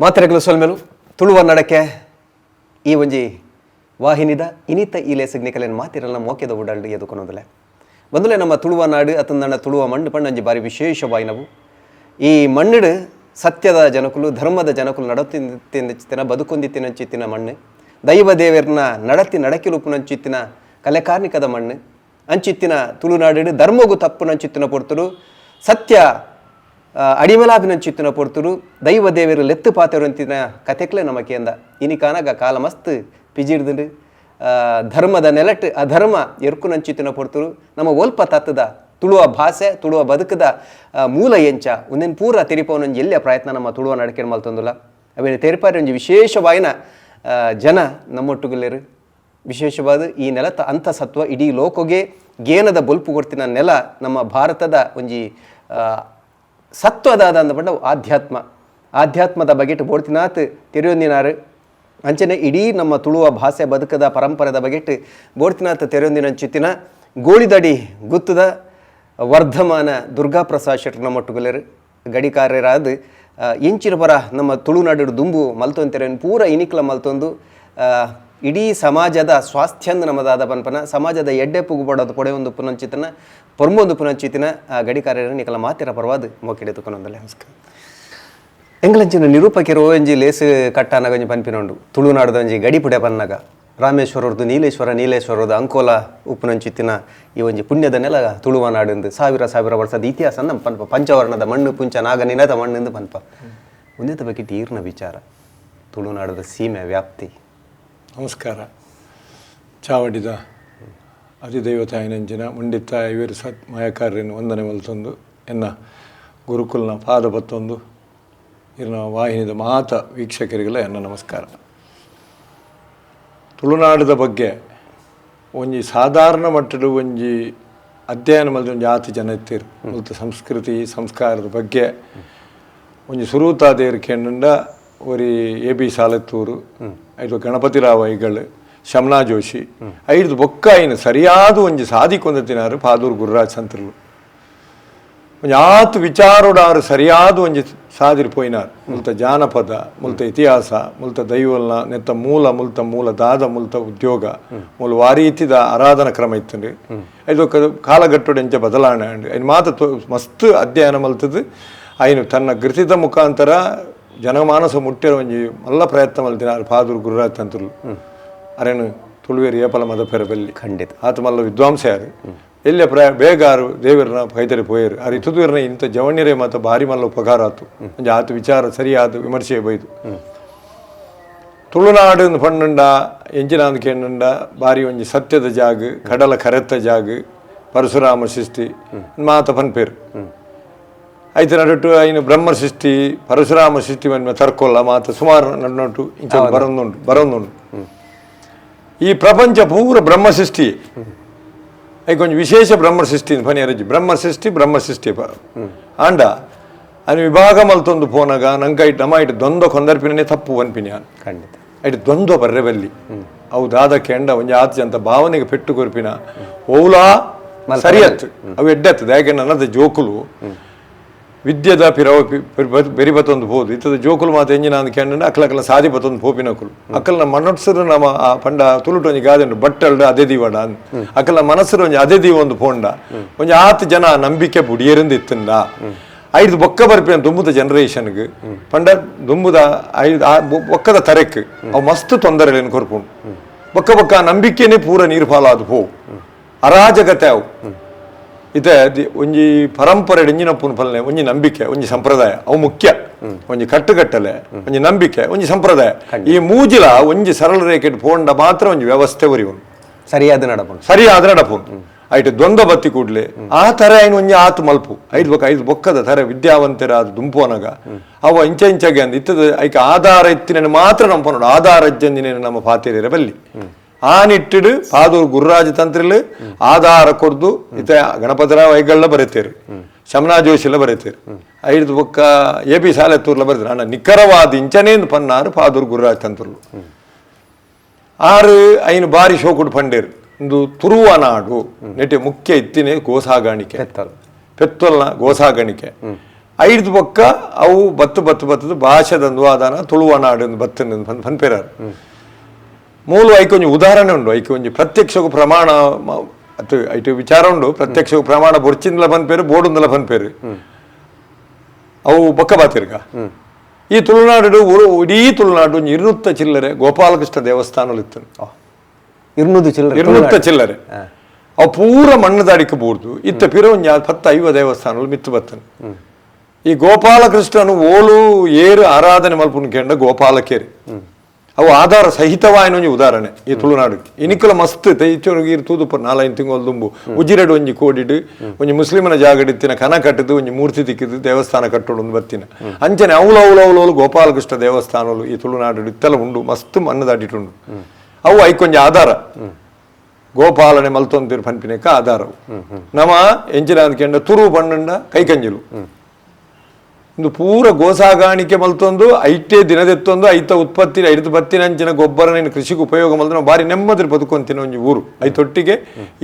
ಮಾತ್ರೆಗಳು ಸೊಲ್ಮೆಲು ತುಳುವ ನಡಕೆ ಈ ಒಂಜಿ ವಾಹಿನಿದ ಇನಿತ ಈ ಲೇಸಗ್ ಮಾತಿರಲ್ಲ ಮೋಕೆದ ಉಡಲ್ಡ್ ಎದುಕೊನೋದಲೆ ಬಂದುಲೆ. ನಮ್ಮ ತುಳುವ ನಾಡು ಅತಂದಣ ತುಳುವ ಮಣ್ಣು ಪಂಡ ಒಂಜಿ ಬಾರಿ ವಿಶೇಷವಾಯಿನವು. ಈ ಮಣ್ಣಿಡು ಸತ್ಯದ ಜನಕುಲು, ಧರ್ಮದ ಜನಕುಲು ನಡತಿನ ಬದುಕೊಂದಿತ್ತಿನಂಚಿತ್ತಿನ ಮಣ್ಣು, ದೈವ ದೇವರನ್ನ ನಡತಿ ನಡಕಿಲುಪ್ಪುನಂಚಿತ್ತಿನ ಕಲೆಕಾರ್ನಿಕದ ಮಣ್ಣು. ಅಂಚಿತ್ತಿನ ತುಳುನಾಡು ಧರ್ಮಗು ತಪ್ಪುನಂಚಿತ್ತಿನ ಪೊರ್ತುಡು, ಸತ್ಯ ಅಡಿಮಲಾಪಿನಂಚಿತ್ತಿನ ಪೊರ್ತುಡು, ದೈವ ದೇವರು ಲೆತ್ತು ಪಾತೆರುವಂತಿನ ಕತೆಕ್ಲೆ ನಮಕೇಂದ. ಇನಿ ಕಾನಗ ಕಾಲ ಮಸ್ತ್ ಪಿಜಿರ್ದುಂಡು. ಧರ್ಮದ ನೆಲಟ್ ಅಧರ್ಮ ಎರ್ಕುನಂಚಿತ್ತಿನ ಪೊರ್ತುಡು ನಮ್ಮ ಒಲ್ಪ ತತ್ತದ ತುಳುವ ಭಾಷೆ, ತುಳುವ ಬದುಕದ ಮೂಲ ಎಂಚ, ಉಂದೆನ್ ಪೂರ ತೆರಿಪವನೊಂಜಿ ಎಲ್ಲಿಯ ಪ್ರಯತ್ನ ನಮ್ಮ ತುಳುವ ನಡಕೆ ಮಲ್ತೊಂದುಲ್ಲ. ಅವೇನು ತೆರಿಪಾರಿ ಒಂಜಿ ವಿಶೇಷವಾಯಿನ ಜನ ನಮ್ಮೊಟ್ಟುಗುಲ್ಲೆರು. ವಿಶೇಷವಾದ ಈ ನೆಲತ ಅಂತಸತ್ವ, ಇಡೀ ಲೋಕೊಗೆ ಗೇನದ ಬೊಲ್ಪು ಕೊಡ್ತಿನ ನೆಲ ನಮ್ಮ ಭಾರತದ ಒಂಜಿ ಸತ್ವದಾದ ಅಂದ ಆಧ್ಯಾತ್ಮ. ಆಧ್ಯಾತ್ಮದ ಬಗೆಟ್ ಬೋಡ್ತಿನಾತ್ ತೆರೆಯೊಂದಿನಾರು. ಅಂಚನೆ ಇಡೀ ನಮ್ಮ ತುಳುವ ಭಾಷೆ ಬದುಕದ ಪರಂಪರೆದ ಬಗೆಟ್ ಬೋಡ್ತಿನಾತ್ ತೆರೆಯೊಂದಿನಂಚಿತ್ತಿನ ಗೋಳಿದಡಿ ಗುತ್ತದ ವರ್ಧಮಾನ ದುರ್ಗಾಪ್ರಸಾದ್ ಶೆಟ್ರ್ ನಮ್ಮೊಟ್ಟುಗುಲೆರು. ಗಡಿಕಾರ್ಯರಾದ ಎಂಚಿನ ಪರ ನಮ್ಮ ತುಳುನಾಡು ದುಂಬು ಮಲ್ತೊಂತೆರೆನ್ ಪೂರ ಇನಿಕ್ಲ ಮಲ್ತೊಂದು, ಇಡೀ ಸಮಾಜದ ಸ್ವಾಸ್ಥ್ಯಂದು ನಮ್ಮದಾದ ಪನ್ಪನ ಸಮಾಜದ ಎಡ್ಡೆ ಪುಗು ಪೊಡೆ ಒಂದು ಪುನಂಚಿತನ ಪೊರ್ಮೊಂದು ಪುನಂಚಿತಿನ ಗಡಿಕಾರ್ಯರ ನಿಕಲ ಮಾತಿರ ಪರವಾದ ಮೋಕಿಡೆ ತುಕೊನೊಂದಲೆ. ನಮಸ್ಕಾರ. ಎಂಗ್ಲಂಚಿನ ನಿರೂಪಕಿರು ಒಂಜಿ ಲೇಸ್ ಕಟ್ಟಾನಗ ಒಂಜಿ ಪನ್ಪಿನ ಉಂಡು. ತುಳುನಾಡದ ಒಂಜಿ ಗಡಿಪುಡೆ ಪನ್ನಗ ರಾಮೇಶ್ವರದ್ದು, ನೀಲೇಶ್ವರ, ನೀಲೇಶ್ವರದ ಅಂಕೋಲ ಉಪ್ಪುನಂಚಿತ್ತಿನ ಈ ಒಂಜಿ ಪುಣ್ಯದ ನೆಲ ತುಳುವ ನಾಡೆಂದು, ಸಾವಿರ ಸಾವಿರ ವರ್ಷದ ಇತಿಹಾಸ ನಮ್ಮ ಪನ್ಪ. ಪಂಚವರ್ಣದ ಮಣ್ಣು, ಪುಂಚ ನಾಗ ನಿನದ ಮಣ್ಣೆಂದು ಪನ್ಪ. ಒಂದೇ ಬಗ್ಗೆ ತೀರ್ನ ವಿಚಾರ, ತುಳುನಾಡದ ಸೀಮೆ ವ್ಯಾಪ್ತಿ. ನಮಸ್ಕಾರ. ಚಾವಡಿದ ಅಧಿದೈವತ ಐನಂಚಿನ ಮುಂಡಿತ್ತ ಇವರು ಸತ್ ಮಾಯಕಾರ್ಯನ ವಂದನೆ ಮಲ್ತೊಂದು, ಎನ್ನ ಗುರುಕುಲ್ನ ಪಾದ ಪತ್ತೊಂದು, ಇರ್ನ ವಾಹಿನಿದ ಮಾತ ವೀಕ್ಷಕರಿಗೆಲ್ಲ ಎನ್ನ ನಮಸ್ಕಾರ. ತುಳುನಾಡದ ಬಗ್ಗೆ ಒಂಜಿ ಸಾಧಾರಣ ಮಟ್ಟದ ಒಂಜಿ ಅಧ್ಯಯನ ಮಲ್ದ ಒಂಜಿ ಆತಿ ಜನ ಇತ್ತೀರು. ಮುಲ್ತ ಸಂಸ್ಕೃತಿ ಸಂಸ್ಕಾರದ ಬಗ್ಗೆ ಒಂಜಿ ಸುರೂತಾದೇರು ಕೇಂಡ ಒರಿ ಎ ಬಿ ಸಾಲತ್ತೂರು, ಐದು ಗಣಪತಿರಾವ್ ಐಗಳು, ಶಮನಾ ಜೋಶಿ, ಐದು ಬೊಕ್ಕ ಐನು ಸರಿಯಾದ ಒಂಜಿ ಸಾದಿ ಕೊಂದತಿನಾರು ಪಾದೂರು ಗುರುರಾಜ್ ಸಂತರು. ಒಂಜಿ ಆತ್ ವಿಚಾರೋಡಾರು ಸರಿಯಾದ ಒಂಜಿ ಸಾದಿರ್ ಪೋಯಿನಾರ್. ಮುಲ್ತ ಜಾನಪದ, ಮುಲ್ತ ಇತಿಹಾಸ, ಮುಲ್ತ ದೈವಲ್ನ ನೆತ್ತ ಮೂಲ, ಮುಲ್ತ ಮೂಲ ದಾದ, ಮುಲ್ತ ಉದ್ಯೋಗ, ಮೂಲ ವಾರೀತಿದ ಆರಾಧನಾ ಕ್ರಮ ಇತ್ತಂಡು. ಐದು ಕಾಲಘಟ್ಟೋಡು ಎಂಚ ಬದಲಾವಣೆ ಅಂಡ್ ಐನ್ ಮಾತ ಮಸ್ತ್ ಅಧ್ಯಯನ ಮಲ್ತದ್ದು ಐನು ತನ್ನ ಕೃತಿದ ಮುಖಾಂತರ ಜನಮಾನಸ ಮುಟ್ಟಿರ ಒಂಜಿ ಮಲ್ಲ ಪ್ರಯತ್ನ ಮಲ್ತಿನಾರ್ ಪಾದೂರು ಗುರುರಾಜ್ ತಂತ್ರುಲು. ಅರೇನು ತುಳುವೇರು ಏಪಲ ಮದ ಪೆರಬಲ್ಲಿ. ಖಂಡಿತ. ಆತ ಮಲ್ಲ ವಿದ್ವಾಂಸ ಯಾರು ಎಲ್ಲೆ ಪ್ರಯ ಬೇಗಾರು ದೇವರನ್ನ ಕೈತರಿ ಪೋಯರು. ಅರೆ ಇತುದುವರ್ನ ಇಂಥ ಜವಣ್ಯರೇ ಮಾತ ಭಾರಿ ಮಲ್ಲ ಉಪಕಾರ ಆತು. ಒಂಜಿ ಆತ ವಿಚಾರ ಸರಿಯಾದ ವಿಮರ್ಶೆ ಬೈದು. ತುಳುನಾಡು ಪಂಡುಂಡ ಎಂಚಿನಾಂದ್ ಕೇಂಡ ಬಾರಿ ಒಂಜಿ ಸತ್ಯದ ಜಾಗ, ಕಡಲ ಕರೆತ್ತ ಜಾಗ, ಪರಶುರಾಮ ಸೃಷ್ಟಿ ಮಾತ ಪನ್ಪೇರು. ಐತ ನಡುಟು ಐನು ಬ್ರಹ್ಮ ಸೃಷ್ಟಿ, ಪರಶುರಾಮ ಸೃಷ್ಟಿ ಮನ್ಮ ತರ್ಕೊಲ್ಲ ಮಾತ ಸುಮಾರು ನಡುನಟ್ಟು ಇಂಚ ಬರೊಂದುಂಡು ಬರೊಂದುಂಡು. ಈ ಪ್ರಪಂಚ ಪೂರ ಬ್ರಹ್ಮ ಸೃಷ್ಟಿ. ಐಕೊಂಚ ಒಂಜಿ ವಿಶೇಷ ಬ್ರಹ್ಮ ಸೃಷ್ಟಿ ಪನಿಯರಜಿ. ಬ್ರಹ್ಮ ಸೃಷ್ಟಿ, ಬ್ರಹ್ಮ ಸೃಷ್ಟಿ ಆಂಡ ಅನಿ ವಿಭಾಗ ಮಲ್ತೊಂದು ಪೋನಗ ನಂಗೆ ಐಟ್ ನಮ್ಮ ಐಟ್ ದ್ವಂದ್ವ ಕೊಂದರ್ಪಿನೇ ತಪ್ಪು ಪನ್ಪಿನಿ ಯಾನ್. ಖಂಡಿತ. ಐಟ್ ದ್ವಂದ್ವ ಬರ್ರೆ ಬಲ್ಲಿ. ಅವು ದಾದ ಕೆಂಡ ಒಂಜಿ ಆತ ಅಂತ ಭಾವನೆಗೆ ಪೆಟ್ಟು ಕೊರ್ಪಿನ ಓಲಾ ಸರಿಯತ್ತು, ಅವು ಎಡ್ಡತ್ತದ. ಯಾಕೆ ನನ್ನದ ಜೋಕುಲು ವಿದ್ಯೆದ ಪಿರವ ಬೆರಿ ಬತ್ತೊಂದು ಪೋದು. ಇತ್ತದ ಜೋಕುಲು ಮಾತ ಎಂಜಿನ ಅಂದ್ ಕೆಂಡ ಅಕ್ಲ ಅಕ್ಲ ಸಾದಿ ಬತ್ತೊಂದು ಪೋಪಿನಕುಲು. ಅಕ್ಕಲ್ನ ಮನಸ್ಸರು ನಮ್ಮ ಆ ಪಂಡ ತುಳುಟು ಒಂಜಿ ಗಾದೆ ಉಂಟು, ಬಟ್ಟಲ್ಡು ಅದೇ ದೀವಡ ಅಂದ್. ಅಕ್ಕಲ್ನ ಮನಸ್ಸರು ಒಂಜಿ ಅದೇ ದೀವ ಒಂದು ಪೋಂಡ ಒಂಜಿ ಆತ್ ಜನ ನಂಬಿಕೆ ಬುಡಿಯರಿಂದ ಇತ್ತಂದ ಐದು ಬೊಕ್ಕ ಬರ್ಪಿನ ದುಂಬುದ ಜನರೇಷನ್ಗೆ ಪಂಡ ದುಂಬುದ ಐದು ಆ ಬೊಕ್ಕದ ತರೆಕ್ ಅವು ಮಸ್ತ್ ತೊಂದರೆಗಳನ್ನು ಕೊರ್ಪುಂಡು. ಬೊಕ್ಕ ಬೊಕ್ಕ ಆ ನಂಬಿಕೆನೇ ಪೂರ ನೀರು ಪಾಲಾದು ಪೋವು, ಅರಾಜಕತೆ ಅವು. ಇತ್ತೆ ಒಂಜಿ ಪರಂಪರೆ ಎಂಜಿನಪ್ಪುನ ಫಲನೆ ಒಂಜಿ ನಂಬಿಕೆ, ಒಂಜಿ ಸಂಪ್ರದಾಯ ಅವು ಮುಖ್ಯ. ಒಂಜಿ ಕಟ್ಟುಕಟ್ಟಲೆ, ಒಂಜಿ ನಂಬಿಕೆ, ಒಂಜಿ ಸಂಪ್ರದಾಯ, ಈ ಮೂಜಿಲ ಒಂಜಿ ಸರಳ ರೇಖೆ ಪೋಂಡ ಮಾತ್ರ ಒಂಜಿ ವ್ಯವಸ್ಥೆ ಒರಿಯುನು. ಸರಿಯಾದ ನಡಪುಂಡು. ಸರಿಯಾದ ನಡಪುಂಡು. ಐಟ್ ದ್ವಂದ್ವ ಬತ್ತಿ ಕೂಡ್ಲೆ ಆ ತರ ಐನು ಒಂಜಿ ಆತು ಮಲ್ಪು. ಐದು ಬೊಕ್ಕ ಐದು ಬೊಕ್ಕದ ತರ ವಿದ್ಯಾವಂತರಾದ ದುಂಪುವನಗ ಅವ ಇಂಚ ಇಂಚಗೆ ಅಂದ್ ಇತ್ತದ. ಐಕ ಆಧಾರ ಇತ್ತಿನ ಮಾತ್ರ ನಮ್ಮ ಪನೋಡು. ಆಧಾರ ಇಜ್ಜಂದಿನ ನಮ್ಮ ಪಾತಿರ ಬಲ್ಲಿ. ಆ ನಿಟ್ಟಿಡು ಪಾದೂರು ಗುರುರಾಜ ತಂತ್ರಿಲು ಆಧಾರ ಕೊರ್ದು ಇತ್ತ ಗಣಪತಿರಾವ್ ಐಗಳ್ಳ ಬರೀತೇರು, ಶಮನಾ ಜೋಶಿಲ ಬರೀತೇರು, ಐದು ಬೊಕ್ಕ ಎ ಬಿ ಸಾಲೆತ್ತೂರ್ಲ ಬರೀತಾರೆ. ಅಣ್ಣ ನಿಖರವಾದ ಇಂಚನೇಂದು ಪನ್ನಾರು ಪಾದೂರು ಗುರುರಾಜ ತಂತ್ರುಲು. ಆರು ಐನು ಬಾರಿ ಶೋಕುಡು ಪಂಡೇರು. ಇಂದು ತುರುವ ನಾಡು ನೆಟೆ ಮುಖ್ಯ ಇತ್ತಿನೇ ಗೋಸಾಗಾಣಿಕೆ. ಪೆತ್ತಲ್. ಪೆತ್ತೊಲ್ನ ಗೋಸಾಗಾಣಿಕೆ. ಐದು ಬೊಕ್ಕ ಅವು ಬತ್ತು ಬತ್ತು ಬತ್ತದು ಭಾಷೆದಂದು ಆದಾನ ತುಳುವ ನಾಡು ಬತ್ತು ಪನ್ಪೇರಾರು. ಮೂಲು ಐಕ್ ಒಂಜಿ ಉದಾಹರಣೆ ಉಂಡು, ಐಕ್ ಒಂಜಿ ಪ್ರತ್ಯಕ್ಷ ಪ್ರಮಾಣ ಅತ್ತು ಐಟು ವಿಚಾರ ಉಂಡು. ಪ್ರತ್ಯಕ್ಷ ಪ್ರಮಾಣ ಬೊರ್ಚಿಂದಲ ಪನ್ಪೇರು, ಬೋಡುಂದಲ ಪನ್ಪೇರು, ಅವು ಬೊಕ್ಕ ಬಾತಿರ್ಗ. ಈ ತುಳುನಾಡು ಇಡೀ ತುಳುನಾಡು ಒಂಜಿ 200 ಚಿಲ್ಲರೆ ಗೋಪಾಲಕೃಷ್ಣ ದೇವಸ್ಥಾನలు ಇತ್ತು. 200 ಚಿಲ್ಲರೆ? 200 ಚಿಲ್ಲರೆ. ಅವು ಪೂರ ಮಣ್ಣು ದಾಡಿಕೆ ಬೂರ್ದು ಇತ್ತ ಪಿರ ಒಂಜಿ 10-50 ದೇವಸ್ಥಾನలు ಮಿತ್ತು ಬತ್ತನು. ಈ ಗೋಪಾಲಕೃಷ್ಣನು ಓಲು ಏರು ಆರಾಧನೆ ಮಲ್ಪುನ ಕೆಂಡ ಗೋಪಾಲಕೇರಿ, ಅವು ಆಧಾರ ಸಹಿತವಾಯಿನ ಒಂಜಿ ಉದಾಹರಣೆ ಈ ತುಳುನಾಡು. ಇನಿಕುಲ ಮಸ್ತ್ ತೈಚೋರು ತೂದುಪ್ಪ 4-5 ತಿಂಗಳು ದುಂಬು ಉಜಿರೆಡು ಒಂಜಿ ಕೋಡಿಡು ಒಂಜಿ ಮುಸ್ಲಿಮನ ಜಾಗಡಿತ್ತಿನ ಕನ ಕಟ್ಟದು ಒಂಜಿ ಮೂರ್ತಿ ತಿಕ್ಕಿದ್ದು ದೇವಸ್ಥಾನ ಕಟ್ಟೋಡು ಒಂದು ಬತ್ತಿನ. ಅಂಚನೆ ಅವಳು ಅವಳು ಅವಳು ಅವಳು ಗೋಪಾಲಕೃಷ್ಣ ದೇವಸ್ಥಾನಗಳು ಈ ತುಳುನಾಡು ಇತ್ತೆಲ್ಲ ಉಂಡು, ಮಸ್ತ್ ಮಣ್ಣು ದಾಟಿಟ್ಟುಂಡು. ಅವು ಐಕೊಂಜಿ ಆಧಾರ, ಗೋಪಾಲನೆ ಮಲ್ತೊಂದಿರು ಪನ್ಪಿನಕ ಆಧಾರವು. ನಮ ಎಂಚಿನ ಅಂದ್ಕೆಂಡ ತುರು ಪಣ್ಣಂಡ ಕೈಕಂಜಿಲು ಇಂದು ಪೂರ ಗೋಸಾಗಾಣಿಕೆ ಮಲ್ತೊಂದು ಐಟೇ ದಿನದೆತ್ತೊಂದು ಐತ ಉತ್ಪತ್ತಿ ಐದು ಬತ್ತಿನಂಚಿನ ಗೊಬ್ಬರ ನೀನು ಕೃಷಿಗೆ ಉಪಯೋಗ ಮಲ್ತು ನಾವು ಭಾರಿ ನೆಮ್ಮದಿ ಬದುಕೊಂತಿನ ಒಂಜಿ ಊರು. ಐತೊಟ್ಟಿಗೆ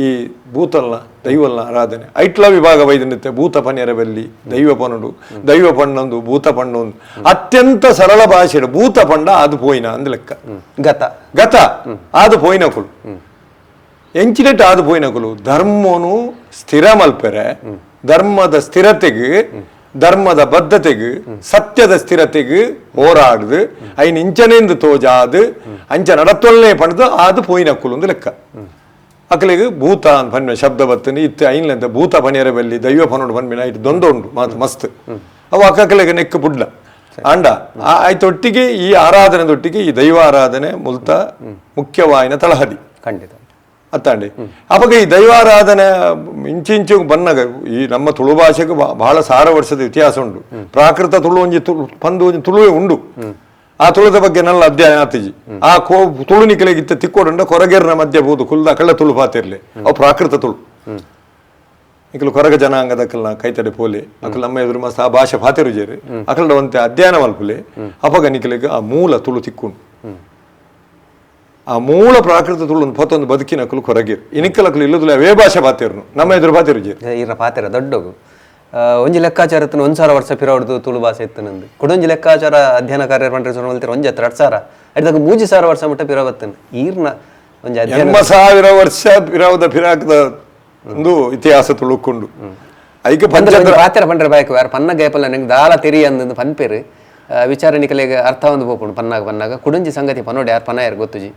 ಈ ಭೂತಲ್ನ ದೈವಲ್ನ ಆರಾಧನೆ ಐಟ್ಲ ವಿಭಾಗ ವೈದ್ಯನಿತ್ತೆ. ಭೂತ ಪನ್ಯರ ಬಲ್ಲಿ ದೈವ ಪನುಡು, ದೈವ ಪಣ್ಣೊಂದು ಭೂತ ಪಣ್ಣೊಂದು. ಅತ್ಯಂತ ಸರಳ ಭಾಷೆ ಭೂತ ಪಂಡ ಅದು ಪೋಯಿನ ಅಂದ್ ಲೆಕ್ಕ. ಗತ ಗತ ಆದು ಪೋಯಿನಕುಲು ಎಂಚಿನೆಟ್ ಆದು ಪೋಯಿನಕುಲು ಧರ್ಮನು ಸ್ಥಿರ ಮಲ್ಪೆರೆ, ಧರ್ಮದ ಸ್ಥಿರತೆಗೆ, ಧರ್ಮದ ಬದ್ಧತೆಗೆ, ಸತ್ಯದ ಸ್ಥಿರತೆಗೆ ಹೋರಾಡುದು ಐನ್ ಇಂಚನೆಂದು ತೋಜಾದು ಅಂಚ ನಡತ್ತೊಲ್ನೆ ಪಂಡ್ದು ಆದು ಪೋಯಿನಕುಲು ಒಂದು ಲೆಕ್ಕ. ಅಕಲಿಗೆ ಭೂತ ಅಂತ ಪನ್ಪಿನ ಶಬ್ದ ಬತ್ತನಿ ಇತ್ತೆ ಐನ್ಲೆಂತ ಭೂತ ಪನಿಯರ ಬಲ್ಲಿ ದೈವ ಪನೋಡು ಪನ್ಪಿನ ಇಟ್ಟು ದೊಂದ ಉಂಡು ಮಾತು ಮಸ್ತ್. ಅವು ಅಕ್ಕಲಿಗೆ ನೆಕ್ಕು ಬುಡ್ಲ ಆಂಡ ಆಯ್ತೊಟ್ಟಿಗೆ ಈ ಆರಾಧನೆ ದೊಟ್ಟಿಗೆ ಈ ದೈವ ಆರಾಧನೆ ಮುಲ್ತ ಮುಖ್ಯವಾಯಿನ ತಳಹದಿ. ಖಂಡಿತ ಅತ್ತಾಂಡಿ. ಅವಾಗ ಈ ದೈವಾರಾಧನೆ ಇಂಚಿಂಚು ಬನ್ನಗ ಈ ನಮ್ಮ ತುಳು ಭಾಷೆಗೆ ಬಹಳ ಸಾವಿರ ವರ್ಷದ ಇತಿಹಾಸ ಉಂಟು. ಪ್ರಾಕೃತ ತುಳು ಒಂಜಿ ತುಳು ಪಂದು ಒಂಜಿ ತುಳುವೇ ಉಂಡು. ಆ ತುಳುದ ಬಗ್ಗೆ ನಲ್ಲ ಅಧ್ಯಯನ ಆತಿಜಿ. ಆ ಕೋ ತುಳು ನಿಕಲೆಗಿತ್ತ ತಿಕ್ಕೋಡುಂಡ ಕೊರಗೇರ್ನ ಮಧ್ಯ ಬೋದು ಕುಲ್ದ ಕಳ್ಳ ತುಳು ಪಾತಿರ್ಲಿ, ಅವು ಪ್ರಾಕೃತ ತುಳು. ನಿಕಲು ಕೊರಗ ಜನಾಂಗದ ಅಕಲ್ನ ಕೈತಡೆ ಪೋಲೆ ಅಕಲ್ ನಮ್ಮ ಎದುರು ಮಸ್ತ್ ಆ ಭಾಷೆ ಪಾತಿರುಜೇರು ಅಕಲ್ಡ ಒಂತೆ ಅಧ್ಯಯನ ಮಲ್ಪುಲೆ. ಅಪಗ ನಿಕಲೆಗ್ ಆ ಮೂಲ ತುಳು ತಿಕ್ಕುಂಡು. ಆ ಮೂಲ ಪ್ರಾಕೃತ ತುಳು ಪತ್ತೊಂದು ಬದುಕಿನ ಅಕಲು ಕೊರಗೇರು. ಇನಿಕಲಕಲು ಇಲ್ಲದಿಲ್ಲ ಅವೇ ಭಾಷೆ ಪಾತಿರ್ನು ನಮ್ಮ ಎದುರು ಪಾತಿರುಜೇರು. ಈರ ಪಾತೆರ ದೊಡ್ಡಗು ಒಂಜಿ ಲೆಕ್ಕಾಚಾರ ಇತ್ತು 1000 ವರ್ಷ ಪಿರವಡ್ದು ತುಳು ಭಾಷೆ ಇತ್ತು ನಂದು. ಕುಡೊಂಜಿ ಲೆಕ್ಕಾಚಾರ ಅಧ್ಯಯನ ಕಾರ್ಯ ಪಂಡ್ರೆ ಸುರು ಮಲ್ತಿರ ಒಂಜಿ ಹತ್ರ 2000 ಐದಾಗ 3000 ವರ್ಷ ಮುಟ್ಟ ಪಿರವತ್ತನ್ ಈರ್ನ ಒಂಜಿ ಅಧ್ಯಯನ. 8000 ವರ್ಷ ಪಿರವದ ಪಿರಾಕದ ಒಂದು ಇತಿಹಾಸ ತುಳುಕೊಂಡು ಐಕೆ ಪಂದ್ರ ಪಂಚ ಪಾತೆರ ಪಂಡ್ರೆ ಬಾಯಕ್ ಯಾರು ಪನ್ನ ಗೇಪಲ್ಲ ನಂಗೆ ದಾಲ ತೆರಿ ಅಂದ್ ಪನ್ಪೇರು ವಿಚಾರ ನಿಕಲೆಗೆ ಅರ್ಥ ಒಂದು ಪೋಪುಂಡು. ಪನ್ನಾಗ ಪನ್ನಾಗ ಕುಡೊಂಜಿ ಸಂಗತಿ ಪನೋಡಿ ಯಾರು ಪನ ಯಾರು ಗೊತ್ತುಜಿ.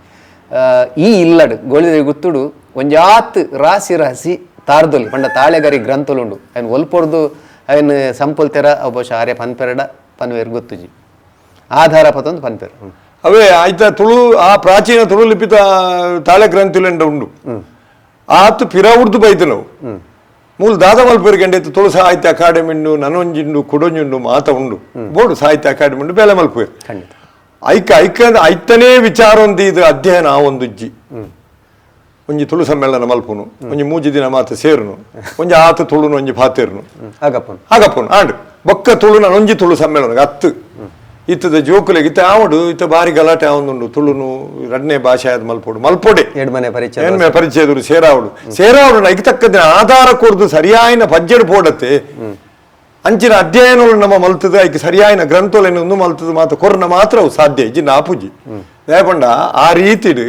ಈ ಇಲ್ಲಡು ಗೋಳಿದ ಗುತ್ತುಡು ಒಂಜಾತ್ ರಾಸಿ ರಾಸಿ ತಾರ್ದೊಲಿ ಪಂಡ ತಾಳೆಗರಿ ಗ್ರಂಥಲುಂಡು. ಅಯ್ನ್ ಒಲ್ಪೊರ್ದು ಅಯ್ನ್ ಸಂಪೊಲ್ತೆರ ಅವು ಬಹುಶಃ ಆರ್ಯ ಪನ್ಪೆರಡ ಪನ್ವೇರ್ ಗೊತ್ತುಜಿ. ಆಧಾರ ಪತೊಂದು ಪನ್ಪೆರ್. ಅವೇ ಆಯ್ತಾ ತುಳು ಆ ಪ್ರಾಚೀನ ತುಳು ಲಿಪಿತ ತಾಳೆ ಗ್ರಂಥಿಲೆಂಡ ಉಂಡು. ಆತು ಪಿರವುಡ್ದು ಬೈದು ನಾವು ಮೂಲ ದಾದ ಮಲ್ಪೇರು ಇತ್ತು ತುಳು ಸಾಹಿತ್ಯ ಅಕಾಡೆಮಿ ಉಂಡು, ನನೊಂಜಿಂಡು ಕುಡೊಂಜುಂಡು ಮಾತ ಉಂಡು ಬೋಡು ಸಾಹಿತ್ಯ ಅಕಾಡೆಮಿ ಉಂಡು ಬೇಲೆ ಮಲ್ಪೇರು. ಖಂಡಿತ ಐಕ ಐಕ ಐತನೇ ವಿಚಾರ ಒಂದು ಇದು ಅಧ್ಯಯನ ಆ ಒಂದು ಇಜ್ಜಿ. ಒಂಜಿ ತುಳು ಸಮ್ಮೇಳನ ಮಲ್ಪುನು ಒಂಜಿ ಮೂಜಿ ದಿನ ಮಾತ ಸೇರುನು ಒಂಜಿ ಆತ ತುಳುನು ಒಂಜಿ ಪಾತೇರುನು ಆಗಪ್ಪನು ಆಗಪ್ಪನು ಆಂಡ್ ಬೊಕ್ಕ ತುಳು ಒಂಜಿ ತುಳು ಸಮ್ಮೇಳನ ಅತ್ತು ಇತ್ತದ ಜೋಕುಲೆಗ್ ಇತ್ತ ಆವಡು ಇತ್ತ ಬಾರಿ ಗಲಾಟೆ ಆವೊಂದುಂಡು. ತುಳುನು ರಡ್ನೇ ಭಾಷೆ ಆದ್ ಮಲ್ಪೊಡು ಮಲ್ಪೊಡೆ ಎಡ್ಮನೆ ಪರಿಚಯ ಏನ್ಮೆ ಪರಿಚಯದರು ಸೇರಾವಡು ಸೇರಾವಡು ಐಕ್ ತಕ್ಕದಿನ ಆಧಾರ ಕೊರ್ದು ಸರಿಯಾಯಿನ ಪಜ್ಜೆಡ್ ಪೋಡತ್ತೆ ಅಂಚಿನ ಅಧ್ಯಯನಗಳು ನಮ್ಮ ಮಲ್ತದ ಐಕ್ ಸರಿಯಾಯಿನ ಗ್ರಂಥಗಳನ್ನು ಒಂದು ಮಲ್ತದ ಮಾತ್ರ ಕೊರ್ನ ಮಾತ್ರ ಅವು ಸಾಧ್ಯ ಇಜ್ಜಿ ನಾಪುಜಿ. ದಯಪಂಡ ಆ ರೀತಿಡ್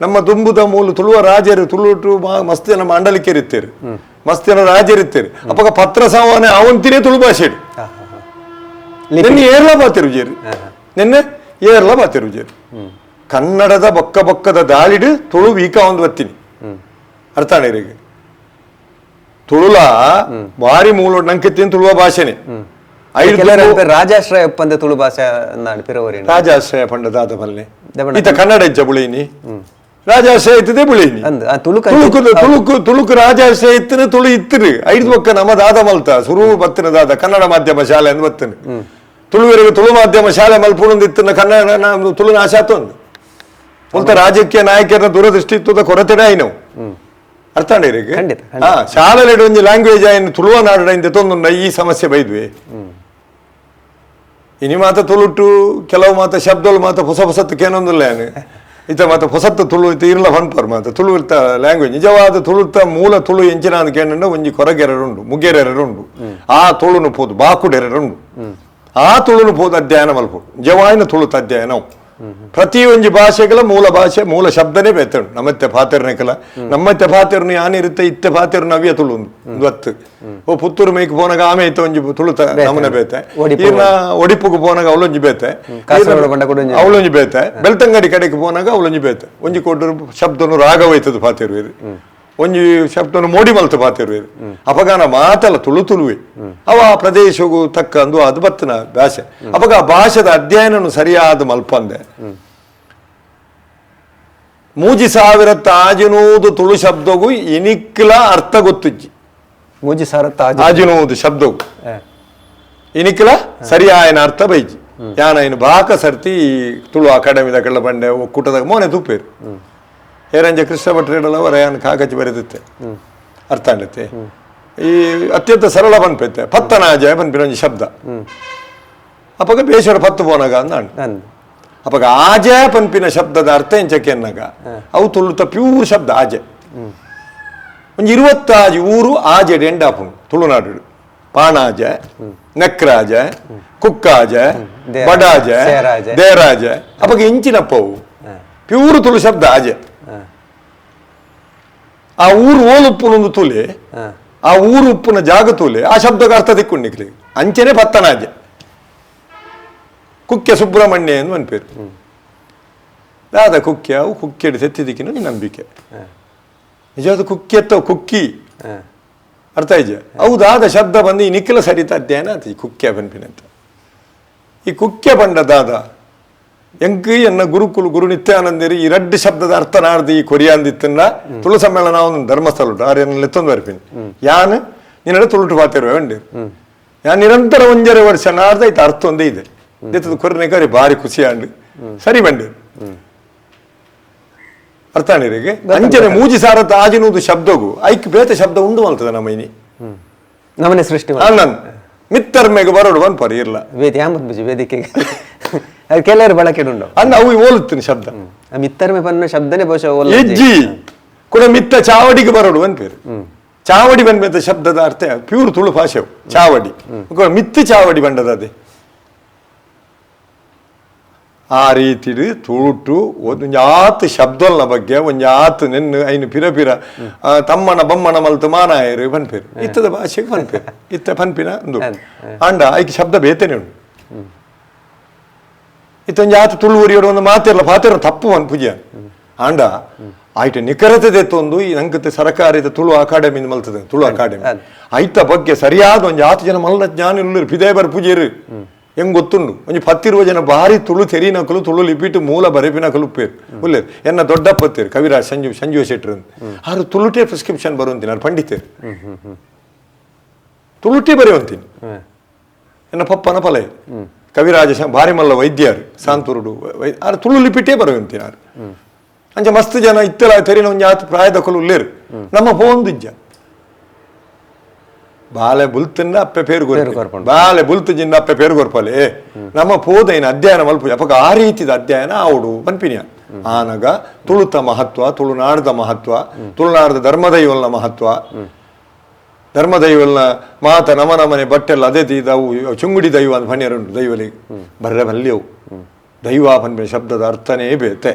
ನಮ್ಮ ದುಂಬುದ ಮೂಲ ತುಳುವ ರಾಜರು ತುಳುಟು ಮಸ್ತ್ ಜನ ಮಾಂಡಲಿಕೆರಿತ್ತೇರು, ಮಸ್ತ್ ಜನ ರಾಜರಿತ್ತೇರು. ಅಪಗ ಪತ್ರ ಸಂವಹನ ಅವಂತಿನೇ ತುಳು ಭಾಷೆ. ನಿನ್ನೆ ಏರ್ಲ ಬಾತಿರು ಜೇರು, ನಿನ್ನೆ ಏರ್ಲ ಬಾತಿರು ಜೇರು. ಕನ್ನಡದ ಬೊಕ್ಕ ಬೊಕ್ಕದ ದಾಳಿಡು ತುಳು ವೀಕ ಒಂದು ಬತ್ತೀನಿ ಅರ್ಥ ಈಗ ತುಳುಲ ಬಾರಿ ಮೂಲ ನಂಕೆತ್ತಿನ ತುಳುವ ಭಾಷೆನೆ. ಐದು ಕೆಲವರು ಅನ್ಪೇರು ರಾಜಾಶ್ರಯ ಒಪ್ಪಂದ ತುಳು ಭಾಷೆ ನಾಡು ಪಿರವರಿ. ರಾಜಾಶ್ರಯ ಪಂಡ ದಾದ ಪಲ್ಲೆ ದಮಣ. ಈತ ಕನ್ನಡ ಇಜ್ಜ ಬುಳೀನಿ ರಾಜಾಶ್ರಯ ಇತ್ತದೆ ಬುಳೀನಿ ಅಂದ್ ಆ ತುಳುಕ ತುಳುಕು ತುಳುಕು ತುಳುಕು ರಾಜಾಶ್ರಯ ಇತ್ತನ ತುಳು ಇತ್ತಿರು ಐದು ಬೊಕ್ಕ ನಮ್ಮ ದಾದ ಮಲ್ತ ಸುರು ಬತ್ತಿನ ದಾದ ಕನ್ನಡ ಮಾಧ್ಯಮ ಶಾಲೆ ಅಂದ್ ಬತ್ತನ ತುಳುವರಿಗೆ ತುಳು ಮಾಧ್ಯಮ ಶಾಲೆ ಮಲ್ಪುಣಂದು ಇತ್ತನ ಕನ್ನಡ ತುಳು ನಾಶ ಆತೊಂದು ಮುಲ್ತ ರಾಜಕೀಯ ನಾಯಕರ ದೂರದೃಷ್ಟಿ ಇತ್ತದ ಕೊರತೆಡೆ ಆಯ್ನವು ಅರ್ಥ ಆಂಡ ಖಂಡಿತ, ಹಾ ಶಾಲೆಲೆಡ್ ಒಂಜಿ ಲ್ಯಾಂಗ್ವೇಜ್ ಆಯ್ನ ತುಳುವ ನಾಡು ಇಂದ ತೊಂದುಂಡ ಈ ಸಮಸ್ಯೆ ಬೈದ್ವಿ. ಇನಿ ಮಾತ ತುಳುಟು ಕೆಲವು ಮಾತ ಶಬ್ದಲು ಮಾತ ಹೊಸ ಹೊಸತ್ತು ಕೇನೊಂದಿಲ್ಲ ಏನು. ಇತ್ತ ಮಾತ ಹೊಸತ್ತು ತುಳು ಇತ್ತ ಇರ್ಲ ಪನ್ಪರ್ ಮಾತ ತುಳು ಇರ್ತ ಲ್ಯಾಂಗ್ವೇಜ್ ನಿಜವಾದ ತುಳುತ್ತ ಮೂಲ ತುಳು ಎಂಚಿನ ಅಂದ್ ಕೇಂದ್ರ ಒಂಜಿ ಕೊರಗೆರಡುಂಡು, ಮುಗೇರೆರಡುಂಡು, ಆ ತುಳುನು ಪೋದು ಬಾಕುಡೆರಡುಂಡು, ಆ ತುಳುನು ಪೋದು ಅಧ್ಯಯನ ಮಲ್ಪು ನಿಜವಾಯಿನ ತುಳುತ ಅಧ್ಯಯನ. ಪ್ರತಿ ಒಂಜಿ ಭಾಷೆಗಳ ಮೂಲ ಭಾಷೆ ಮೂಲ ಶಬ್ದನೇ ಬೇತಡು. ನಮ್ಮತ್ತೆ ಪಾತೆರ್ನೆಕಲ ನಮ್ಮತ್ತೆ ಪಾತೆರ್ನು ಯಾನಿರುತ್ತೆ ಇತ್ತೆ ಪಾತೆರ್ನು ನವ್ಯ ತುಳು ಒಂದು ಹತ್ತು. ಓ ಪುತ್ತೂರು ಮೇಕ್ ಪೋನಾಗ ಆಮೆ ಇತ್ತ ಒಂಜಿ ತುಳುತ ನಮೂನೆ ಬೇತೆ, ಈರ್ನ ಒಡಿಪುಗು ಪೋನಾಗ ಅವಳೊಂಜಿ ಬೇತೆ, ಅವಳೊಂಜಿ ಬೇತೆ, ಬೆಳ್ತಂಗಡಿ ಕಡೆಗೆ ಪೋನಾಗ ಅವಳೊಂಜಿ ಬೇತೆ. ಒಂಜಿ ಕೊಟ್ಟರು ಶಬ್ದನು ರಾಗವೈತದ ಪಾತೆರುವೇರು, ಒಂಜಿ ಶಬ್ದನು ಮೋಡಿ ಮಲ್ತು ಪಾತೆರುವೇರು. ಅಪಗಾನ ಮಾತಲ್ಲ ತುಳು ತುಳುವೆ ಅವ ಆ ಪ್ರದೇಶಗೂ ತಕ್ಕ ಅಂದು ಅದು ಬತ್ತನ ಭಾಷೆ. ಅಪಗ ಆ ಭಾಷೆದ ಅಧ್ಯಯನನು ಸರಿಯಾದ ಮಲ್ಪಂದೆ 3000 ತಾಜಿನೂದು ತುಳು ಶಬ್ದಗೂ ಇನಿಕ್ಲ ಅರ್ಥ ಗೊತ್ತುಜ್ಜಿ. 3000 ತಾಜಿನೂದು ಶಬ್ದಗೂ ಇನಿಕ್ಲ ಸರಿಯಾಯನ ಅರ್ಥ ಬೈಜಿ. ಯಾನೈನು ಬಾಕ ಸರ್ತಿ ತುಳು ಅಕಾಡೆಮಿದ ಕಳ್ಳ ಬಂಡೆ ಒಕ್ಕೂಟದಾಗ ಮೋನೆ ತುಪ್ಪೇರು ಹೇರಂಜ ಕೃಷ್ಣ ಭಟ್ರೇಡಲ ಅವರ ಯಾನ್ ಕಾಗಜಿ ಬರೆದಿತ್ತೆ ಅರ್ಥ ಆಗುತ್ತೆ. ಈ ಅತ್ಯಂತ ಸರಳ ಪನ್ಪೈತೆ ಪತ್ತನಾಜ ಪನ್ಪಿನ ಒಂಜಿ ಶಬ್ದ. ಅಪಗ ಬೇಸರ ಪತ್ತು ಪೋನಾಗ ಅಂದ. ಅಪಗ ಆಜ ಪನ್ಪಿನ ಶಬ್ದದ ಅರ್ಥ ಎಂಚಕ್ಕೆ ಅನ್ನಾಗ ಅವು ತುಳುತ ಪ್ಯೂರ್ ಶಬ್ದ ಆಜೆ. ಒಂಜಿ 25 ಊರು ಆಜೆ ಎಂಡಾಪುಂಡು ತುಳುನಾಡು. ಪಾಣಾಜೆ, ನೆಕ್ರಾಜೆ, ಕುಕ್ಕಾಜೆ, ಬಡಾಜೆ, ದೇರಾಜೆ. ಅಪಗ ಇಂಚಿನಪ್ಪವು ಪ್ಯೂರ್ ತುಳು ಶಬ್ದ ಆಜೆ. ಆ ಊರು ಓಲುಪ್ಪುನೊಂದು ತುಲೆ, ಆ ಊರು ಉಪ್ಪುನ ಜಾಗ ತೂಲೆ, ಆ ಶಬ್ದಕ್ಕೆ ಅರ್ಥ ತಿಕ್ಕೊಂಡು ಅಂಚೆನೆ ಪತ್ತನಾಜೆ. ಕುಕ್ಕೆ ಸುಬ್ರಹ್ಮಣ್ಯ ಎಂದು ಅನ್ಪೇರು. ದಾದ ಕುಕ್ಕೆ ಅವು ಕುಕ್ಕೆಡು ತೆತ್ತಿದಿಕ್ಕಿನ ನಂಬಿಕೆ. ನಿಜವಾದ ಕುಕ್ಕಿ ಎತ್ತವು ಕುಕ್ಕಿ ಅರ್ಥ ಇದೆಯಾ? ಹೌದಾದ ಶಬ್ದ ಬಂದು ಈ ನಿಖಿಲ ಸರಿತ ಅಧ್ಯಯನ ಆತ ಈ ಕುಕ್ಕೆ ಪನ್ಪಿನಂತ. ಈ ಕುಕ್ಕೆ ಬಂಡ ದಾದ ಎಂಕ್ ಎನ್ನ ಗುರುಕುಲು ಗುರು ನಿತ್ಯಾನಂದಿರಿ ಈ ರಡ್ಡು ಶಬ್ದದ ಅರ್ಥ ನಾಡ್ದು ಈ ಕೊರಿಯಾಂದಿತ್ತನ್ನ ತುಳು ಸಮ್ಮೇಳನ ಒಂದು ಧರ್ಮಸ್ಥಳ ಉಂಟು ಆರ್ಯನ ಲೆತ್ತೊಂದು ಬರ್ಪಿನಿ ಯಾನ್ ನಿನ್ನಡ ತುಳುಟು ಪಾತಿರುವೆ ಉಂಡು ಯಾನ್ ನಿರಂತರ 1.5 ವರ್ಷ ನಾಡ್ದು ಐತೆ ಅರ್ಥ ಒಂದೇ ಇದೆ ದೆತ್ತದ ಕೊರನೆ ಕರಿ ಭಾರಿ ಖುಷಿ ಆಂಡು ಸರಿ ಬಂಡಿ ಅರ್ಥ ನೀರಿಗೆ ಅಂಚನೆ 3000 ತಾಜಿನೂದು ಶಬ್ದಗೂ ಐಕ್ ಬೇತ ಶಬ್ದ ಉಂಡು ಮಲ್ತದ ನಮ್ಮ ಇನಿ ನಮನೆ ಸೃಷ್ಟಿ ನನ್ ಮಿತ್ತರ್ಮೆಗೆ ಬರೋಡು ಪನ್ಪರ್ ಇರ್ಲ ವೇದಿಕೆಗೆ ಅದು ಕೆಲವರು ಬಳಕೆ ಉಂಡು ಅಂದ ಅವು ಓಲುತ್ತೀನಿ ಶಬ್ದ ಮಿತ್ತರ್ಮೆ ಪನ್ನ ಶಬ್ದನೇ ಬಹುಶಃ ಎಜ್ಜಿ ಕೂಡ ಮಿತ್ತ ಚಾವಡಿಗೆ ಬರೋಡು ಪನ್ಪೇರು. ಚಾವಡಿ ಬಂದ ಶಬ್ದದ ಅರ್ಥ ಪ್ಯೂರ್ ತುಳು ಭಾಷೆ ಚಾವಡಿ ಮಿತ್ತು ಚಾವಡಿ ಬಂಡದ ಅದೇ. ಆ ರೀತಿ ತುಳುಟು ಒಂಜಾತ್ ಶಬ್ದಲ್ನ ಬಗ್ಗೆ ಒಂಜಾತ್ ನೆನ್ನು ಐನು ಪಿರ ಪಿರ ತಮ್ಮನ ಬಮ್ಮನ ಮಲ್ತು ಮಾನಾಯರು ಪನ್ಪೇರು ಇತ್ತದ ಭಾಷೆಗೆ ಪನ್ಪೇರು ಇತ್ತ ಪನ್ಪಿನ ಅಂದು ಅಂಡ ಐಕ್ ಶಬ್ದ ಬೇತೇನೆ ಉಂಡು. ಇತ್ತೊಂಜಾತ್ ತುಳು ಊರಿಯೋಡು ಒಂದು ಮಾತಿರಲ್ಲ ಪಾತಿರ ತಪ್ಪು ಪೂಜೆ ಆಂಡ ಆಯ್ತು ನಿಖರತೆ ದೆತ್ತೊಂದು ಈ ನಂಕತೆ ಸರ್ಕಾರದ ತುಳು ಅಕಾಡೆಮಿ ಮಲ್ತದೆ ತುಳು ಅಕಾಡೆಮಿ ಐತ ಬಗ್ಗೆ ಸರಿಯಾದ ಒಂಜಿ ಆತು ಜನ ಮಲ್ಲ ಜ್ಞಾನ ಇಲ್ಲರು ಪಿದೇ ಬರ್ ಪೂಜೆರು ಹೆಂಗ್ ಗೊತ್ತುಂಡು ಒಂಜಿ 10 ಜನ ಭಾರಿ ತುಳು ತೆರಿನಕಲು ತುಳು ಲಿಪಿಟ್ಟು ಮೂಲ ಬರೆಪಿನಕಲು ಉಪ್ಪೇರು ಉಲ್ಲೇರು ಎನ್ನ ದೊಡ್ಡಪ್ಪತ್ತೇರು ಕವಿರಾಜ್ ಸಂಜೀವ ಶೆಟ್ಟರು ಆರು ತುಳುಟೇ ಪ್ರಿಸ್ಕ್ರಿಪ್ಷನ್ ಬರುವಂತೀನಿ ನಾನು ಪಂಡಿತೇರು ತುಳುಟೇ ಬರೆಯುವಂತೀನಿ ಎನ್ನ ಪಪ್ಪನ ಫಲ ಕವಿರಾಜ ಭಾರಿ ಮಲ್ಲ ವೈದ್ಯರು ಸಾಂತೂರುಡು ಆರು ತುಳು ಲಿಪಿಟೇ ಬರುವಂತೀನಿ ಆರು ಅಂಚೆ ಮಸ್ತ್ ಜನ ಇತ್ತೆಲ ತೆರಿನ ಒಂಜಿ ಆತು ಪ್ರಾಯದಕಲು ಉಲ್ಲೇರು ನಮ್ಮ ಪೋಂದಿಜ್ಜ ಬಾಲೆ ಬುಲ್ತಿಂದ ಅಪ್ಪೆ ಪೇರು ಕೊರ್ಪುಂಡು ಬಾಲೆ ಬುಲ್ತು ಜಿಂದ ಅಪ್ಪೆ ಪೇರು ಕೊರ್ಪಲೆ ನಮ್ಮ ಪೋದೈನ ಅಧ್ಯಯನ ಮಲ್ಪು ಅಪಗ ಆ ರೀತಿದ ಅಧ್ಯಯನ ಆವಡು ಪನ್ಪಿನಿಯ ಆನಗ ತುಳುತ ಮಹತ್ವ, ತುಳುನಾಡದ ಮಹತ್ವ, ತುಳುನಾಡದ ಧರ್ಮದೈವಲ್ನ ಮಹತ್ವ, ಧರ್ಮದೈವಲ್ನ ಮಾತ ನಮ ನಮನೆ ಬಟ್ಟೆಲ್ಲ ಅದೇ ಅವು ಚುಂಗುಡಿ ದೈವ ಅಂತ ಪನ್ಯರುಂಟು ದೈವಲಿ ಬರ್ರೆ ಬಲ್ಲಿಯವು ದೈವ ಪನ್ಪಿನ ಶಬ್ದದ ಅರ್ಥನೇ ಬೇತೆ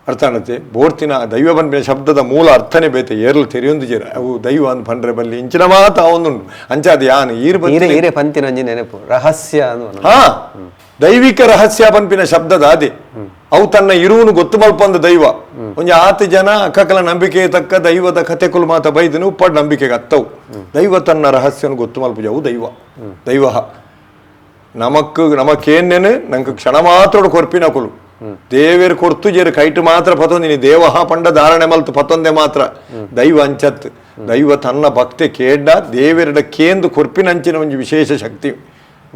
ಅರ್ಥ ಅನ್ನತ್ತೆ ಬೋರ್ತಿನ ದೈವ ಪನ್ಪಿನ ಶಬ್ದದ ಮೂಲ ಅರ್ಥನೇ ಬೇತೆ ಏರ್ಲು ತೆರೆಯೊಂದು ಜೇರ ಅವು ದೈವ ಅಂತ ಪಂಡ್ರೆ ಬಲ್ಲಿ ಇಂಚಿನ ಮಾತ ಒಂದುಂಡು ಅಂಚಾದ ಯಾನ್ ಈರ್ ಈರೆ ಪಂತಿನ ಒಂಜಿ ನೆನಪು ರಹಸ್ಯ ಹಾ ದೈವಿಕ ರಹಸ್ಯ ಪನ್ಪಿನ ಶಬ್ದದ ಅದೇ ಅವು ತನ್ನ ಇರುವನು ಗೊತ್ತು ಮಲ್ಪಂದ ದೈವ ಒಂಜಿ ಆತ ಜನ ಅಕ್ಕಕಲ ನಂಬಿಕೆ ತಕ್ಕ ದೈವದ ಕಥೆಕುಲು ಮಾತ ಬೈದನು ಉಪ್ಪಡ್ ನಂಬಿಕೆಗೆ ಅತ್ತವು ದೈವ ತನ್ನ ರಹಸ್ಯನು ಗೊತ್ತು ಮಲ್ಪುಜ ಅವು ದೈವ ದೈವ ನಮಕ್ ನಮಕೇನೇನು ನಂಗೆ ಕ್ಷಣ ಮಾತ್ರ ಕೊರ್ಪಿನ ಕುಲು ದೇವೇರು ಕೊರ್ತು ಜೇರು ಕೈಟು ಮಾತ್ರ ಪತೊಂದಿನಿ ದೇವಹ ಪಂಡ ಧಾರಣೆ ಮಲ್ತು ಪತೊಂದೆ ಮಾತ್ರ ದೈವ ಅಂಚತ್ ದೈವ ತನ್ನ ಭಕ್ತಿ ಕೇಂಡ ದೇವರಡ ಕೇಂದು ಕೊರ್ಪಿನಂಚಿನ ಒಂಜಿ ವಿಶೇಷ ಶಕ್ತಿ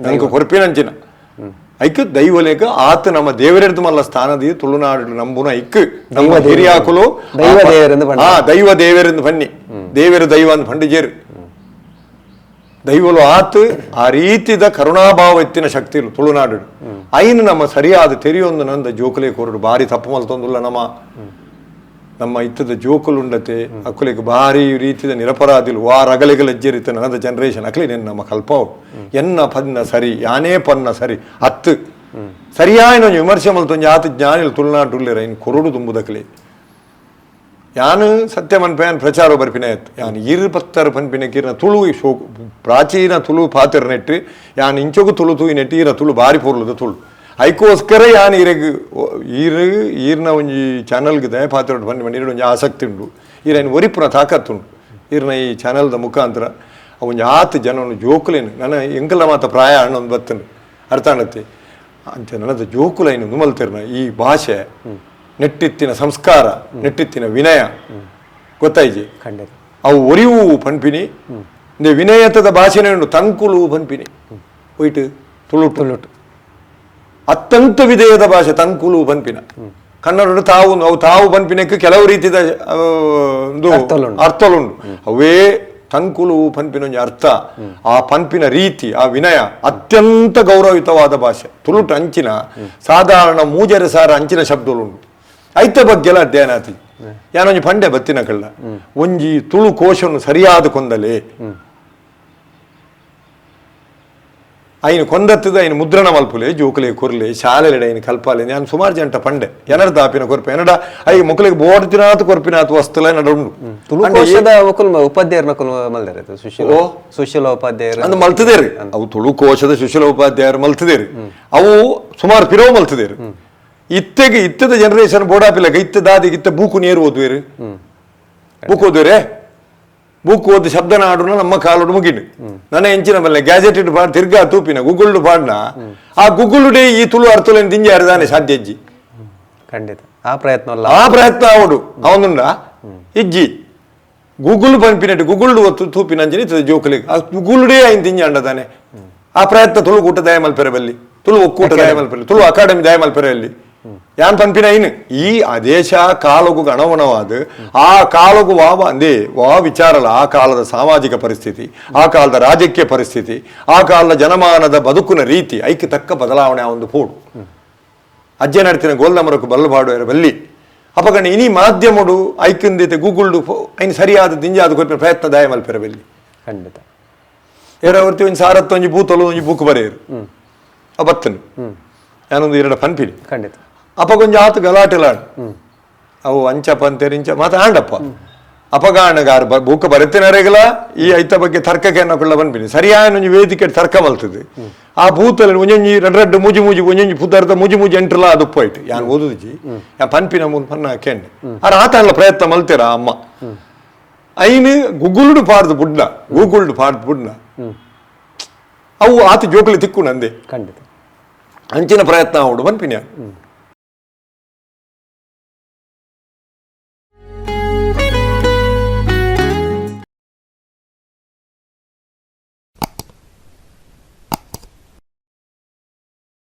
ನಂಗೆ ಕೊರ್ಪಿನಂಚಿನ ಐಕ್ ದೈವಲೇಕ ಆತ ನಮ್ಮ ದೇವರೆಡ್ದು ಮಲ್ಲ ಸ್ಥಾನದಿ ತುಳುನಾಡು ನಂಬುನ ಐಕ್ ನಮ್ಮ ಹಿರಿಯಾಕುಲು ದೈವ ದೇವರೆಂದು ಹಾ ದೈವ ದೇವರೆಂದು ಬನ್ನಿ ದೇವರು ದೈವ ಅಂತ ಪಂಡಿಜೇರು ದೈವಲು ಆತ್ ಆ ರೀತಿದ ಕರುಣಾಭಾವ ಎತ್ತಿನ ಶಕ್ತಿಲು ತುಳುನಾಡು ಐನು ನಮ್ಮ ಸರಿಯಾದ ತೆರಿಯೊಂದು ನಂದ ಜೋಕುಲೆ ಕೊರಡು ಬಾರಿ ತಪ್ಪು ಮಲ್ತೊಂದುಲ್ಲ ನಮ್ಮ ನಮ್ಮ ಇತ್ತದ ಜೋಕುಲುಂಡತೆ ಅಕ್ಕುಲೆಗ್ ಬಾರಿ ರೀತಿದ ನಿರಪರಾಧಿಲು ವಾ ರಗಲೆಗಲ ಅಜ್ಜರಿತ ನನದ ಜನರೇಷನ್ ಅಕ್ಲೆ ನೆನ್ ನಮ್ಮ ಕಲ್ಪಾವು ಎನ್ನ ಪನ್ನ ಸರಿ ಯಾನೇ ಪನ್ನ ಸರಿ ಅತ್ತು ಸರಿಯಾಯಿನ ಒಂಜಿ ವಿಮರ್ಶೆ ಮಲ್ತೊಂಜಿ ಆತ ಜ್ಞಾನಿಲು ತುಳುನಾಡುಲ್ಲೆರ ಇನ್ ಕೊರಡು ತುಂಬುದಕ್ಲೆ ಯಾನು ಸತ್ಯ ಮನ್ಪೆ ಯಾನ್ ಪ್ರಚಾರ ಬರ್ಪಿನ ಆಯ್ತು ಯಾನ್ ಇರು ಪತ್ತರ ಪನ್ಪಿನ ಕಿರಣ ತುಳು ಶೋ ಪ್ರಾಚೀನ ತುಳು ಪಾತ್ರ ನೆಟ್ಟು ಯಾನ್ ಇಂಚೊಗು ತುಳು ತೂಯಿ ನೆಟ್ಟು ಈರ ತುಳು ಬಾರಿ ಪೊರ್ಲುದ ತುಳು ಐಕೋಸ್ಕರ ಯಾನ್ ಇರೆಗ್ ಈರು ಈರ್ನ ಒಂಜಿ ಚಾನಲ್ಗೆ ದಯ ಪಾತ್ರ ಪನ್ಪಿನ ಈರ ಒಂಜಿ ಆಸಕ್ತಿ ಉಂಡು ಈರೈನ್ ಒರಿಪುನ ತಾಕತ್ತುಂಡು ಈರ್ನ ಈ ಚಾನಲ್ದ ಮುಖಾಂತರ ಒಂಜಿ ಆತ್ ಜನವನ್ನು ಜೋಕುಲೇನು ನನ್ನ ಎಂಕಲ ಮಾತ ಪ್ರಾಯ ಅಣ್ಣೊಂದು ಬತ್ತನು ಅರ್ಥ ಆಣತ್ತೆ ಅಂಚ ನನ್ನದ ಜೋಕುಲೈನು ನುಮಲ್ತಿರ್ನ ಈ ಭಾಷೆ ನೆಟ್ಟಿತ್ತಿನ ಸಂಸ್ಕಾರ ನೆಟ್ಟಿತ್ತಿನ ವಿನಯ ಗೊತ್ತಾಯ್ಜಿ ಖಂಡಿತ ಅವು ಒರಿವು ಪನ್ಪಿನಿ ಇಂದೆ ವಿನಯತದ ಭಾಷೆನೇ ಉಂಡು ತಂಕುಲು ಪನ್ಪಿನಿ ಒಯ್ಟು ತುಳು ತುಳುಟು ಅತ್ಯಂತ ವಿಧೇಯದ ಭಾಷೆ ತಂಕುಲು ಪನ್ಪಿನ ಕನ್ನಡ ತಾವು ಅವು ತಾವು ಪನ್ಪಿನಕ್ಕೆ ಕೆಲವು ರೀತಿದ ಒಂದು ಅರ್ಥಲುಂಡು. ಅರ್ಥಲುಂಡು ಅವೇ ತಂಕುಲು ಪನ್ಪಿನ ಒಂಜಿ ಅರ್ಥ ಆ ಪನ್ಪಿನ ರೀತಿ ಆ ವಿನಯ ಅತ್ಯಂತ ಗೌರವಯುತವಾದ ಭಾಷೆ ತುಳುಟು ಅಂಚಿನ ಸಾಧಾರಣ ಮೂಜರೆ ಸಾರ ಅಂಚಿನ ಶಬ್ದಲುಂಡು ಐತ ಬಗ್ಗೆಲ ಅಧ್ಯಯನ ಆತಿ ಯಾನೊಂಜಿ ಪಂಡೆ ಬತ್ತಿನ ಕಳ್ಳ ಒಂಜಿ ತುಳು ಕೋಶವನ್ನು ಸರಿಯಾದ ಕೊಂದಲೆ ಐನು ಕೊಂದತ್ತದ ಐನು ಮುದ್ರಣ ಮಲ್ಪುಲೆ ಜೋಕುಲೆ ಕೊರ್ಲೆ ಶಾಲೆಲೆಡೆ ಐನು ಕಲ್ಪಾಲೆ ನಾನು ಸುಮಾರು ಜಂಟ ಪಂಡೆ ಎನರ್ದ ಆಪಿನ ಕೊರ್ಪೆ ಎನಡ I ಮೊಕಲಿಗೆ ಬೋರ್ದಿನಾತ್ ಕೊರ್ಪಿನಾತ್ ವಸ್ತುಲ ಎನಡ ಉಂಡು ತುಳು ಕೋಶದ ಒಕುಲ್ ಉಪಾಧ್ಯಾಯರ್ನ ಕುಲ್ ಮಲ್ದಾರೆ ಸುಶೀಲ ಓ. ಸುಶೀಲ ಉಪಾಧ್ಯಾಯರು ಅಂದ್ ಮಲ್ತದೇರು ಅವು ತುಳು ಕೋಶದ ಸುಶೀಲ ಉಪಾಧ್ಯಾಯರು ಮಲ್ತದೇರು ಅವು ಸುಮಾರು ಪಿರವು ಮಲ್ತದೇರು ಇತ್ತೆಗೆ ಇತ್ತದ ಜನರೇಷನ್ ಬೋಡಾಪಿಲಕ ಇತ್ತ ದಾದಿಗೆ ಇತ್ತ ಬೂಕು ನೇರು ಓದುವೇರು ಬೂಕು ಓದುವರೆ ಬೂಕು ಓದು ಶಬ್ದ ನಾಡುನ ನಮ್ಮ ಕಾಲೋಡು ಮುಗಿಡು ನನ್ನ ಎಂಚಿನ ಬಲ್ಲೆ ಗ್ಯಾಜೆಟೆಡ್ ಪಾಡ್ ತಿರ್ಗಾ ತೂಪಿನ ಗೂಗಲ್ ಪಾಡ್ನ ಆ ಗೂಗಲ್ ಡೇ ಈ ತುಳು ಅರ್ಥಲೇನು ದಿಂಜಿ ಅರ್ದಾನೆ ಸಾಧ್ಯ ಇಜ್ಜಿ ಖಂಡಿತ ಆ ಪ್ರಯತ್ನ ಅಲ್ಲ ಆ ಪ್ರಯತ್ನ ಅವಡು ಅವನುಂಡ ಇಜ್ಜಿ ಗೂಗಲ್ ಪನ್ಪಿನಟ್ಟು ಗೂಗಲ್ ಒತ್ತು ತೂಪಿನ ಅಂಚಿನ ಇತ್ತದ ಜೋಕುಲಿಗೆ ಆ ಗೂಗಲ್ ಡೇ ಐನ್ ತಿಂಜಿ ಅಂಡದಾನೆ ಆ ಪ್ರಯತ್ನ ತುಳು ಕೂಟ ದಯ ಮಲ್ಪೆರೆ ಬಲ್ಲಿ ತುಳು ಒಕ್ಕೂಟ ದಯ ಮಲ್ಪೆರೆ ತುಳು ಅಕಾಡೆಮಿ ದಯ ಮಲ್ಪೆರೆ ಅಲ್ಲಿ ಯಾನ್ ಪನ್ಪಿನ ಐನು ಈ ಆದೇಶ ಕಾಲಗು ಅಣವಣವಾದ ಆ ಕಾಲಗು ವಾವ ಅಂದೇ ವಾ ವಿಚಾರಲ ಆ ಕಾಲದ ಸಾಮಾಜಿಕ ಪರಿಸ್ಥಿತಿ ಆ ಕಾಲದ ರಾಜಕೀಯ ಪರಿಸ್ಥಿತಿ ಆ ಕಾಲದ ಜನಮಾನದ ಬದುಕುನ ರೀತಿ ಐಕ್ಕೆ ತಕ್ಕ ಬದಲಾವಣೆ ಆ ಒಂದು ಪೋಡು ಅಜ್ಜೆ ನಡ್ತಿನ ಗೋಲ್ದಮರಕ್ಕೆ ಬಲ್ಲು ಬಲ್ಲಿ ಅಪಗಣ ಇನಿ ಮಾಧ್ಯಮಡು ಐಕ್ಯಂದಿತೆ ಗೂಗಲ್ಡು ಐನ್ ಸರಿಯಾದ ದಿಂಜಾದ ಕೊರ್ಪಿನ ಪ್ರಯತ್ನ ದಾಯ ಮಲ್ಪೆರ ಬಲ್ಲಿ ಖಂಡಿತ ಏರವರ್ತಿ ಒಂಜಿ ಸಾರತ್ತು ಒಂಜಿ ಬೂತಲು ಒಂಜಿ ಬೂಕು ಬರೆಯರು ಆ ಬತ್ತನು ನಾನೊಂದು ಎರಡು ಪನ್ಪಿನಿ ಖಂಡಿತ ಅಪಗೊಂಜಿ ಆತು ಗಲಾಟೆಲಾಡು ಅವು ಅಂಚಪ್ಪ ಅಂತೇರಿ ಇಂಚ ಮಾತ ಆಂಡಪ್ಪ ಅಪಗಾಣಗಾರ ಬೂಕ ಬರೆತಿನರೆಗಲ ಈ ಐತ ಬಗ್ಗೆ ತರ್ಕಕ್ಕೆ ಅನ್ನಕೊಳ್ಳ ಬನ್ಪಿನಿ ಸರಿಯಾದ ಒಂಜಿ ವೇದಿಕೆ ತರ್ಕ ಮಲ್ತದೆ ಆ ಬೂತಲ್ಲಿ ಒಂಜೊಂಜಿ ರಡ್ಡು ರಡ್ಡು ಮೂಜಿ ಮೂಜಿ ಒಂಜೊಂಜಿ ಪುದರ್ದ ಮೂಜಿ ಮೂಜಿ ಎಂಟ್ರಲ ಅದು ಉಪ್ಪಾಯ್ತು ಯಾನ್ ಓದುದಿಜಿ ಯಾನ್ ಪನ್ಪಿನ ಮೂಲ ಪನ್ನ ಕೇಂಡೆ ಆರ ಆತಲ್ಲ ಪ್ರಯತ್ನ ಮಲ್ತೀರ ಅಮ್ಮ ಐನು ಗುಗ್ಗುಲ್ಡು ಪಾಡ್ದು ಬುಡ್ನ ಗೂಗುಲ್ಡು ಪಾಡ್ದು ಬುಡ್ನ ಅವು ಆತ ಜೋಕುಲಿ ತಿಕ್ಕು ನಂದೆ ಖಂಡಿತ ಅಂಚಿನ ಪ್ರಯತ್ನ ಅವಡು ಪನ್ಪಿನಿ ಯಾನ್.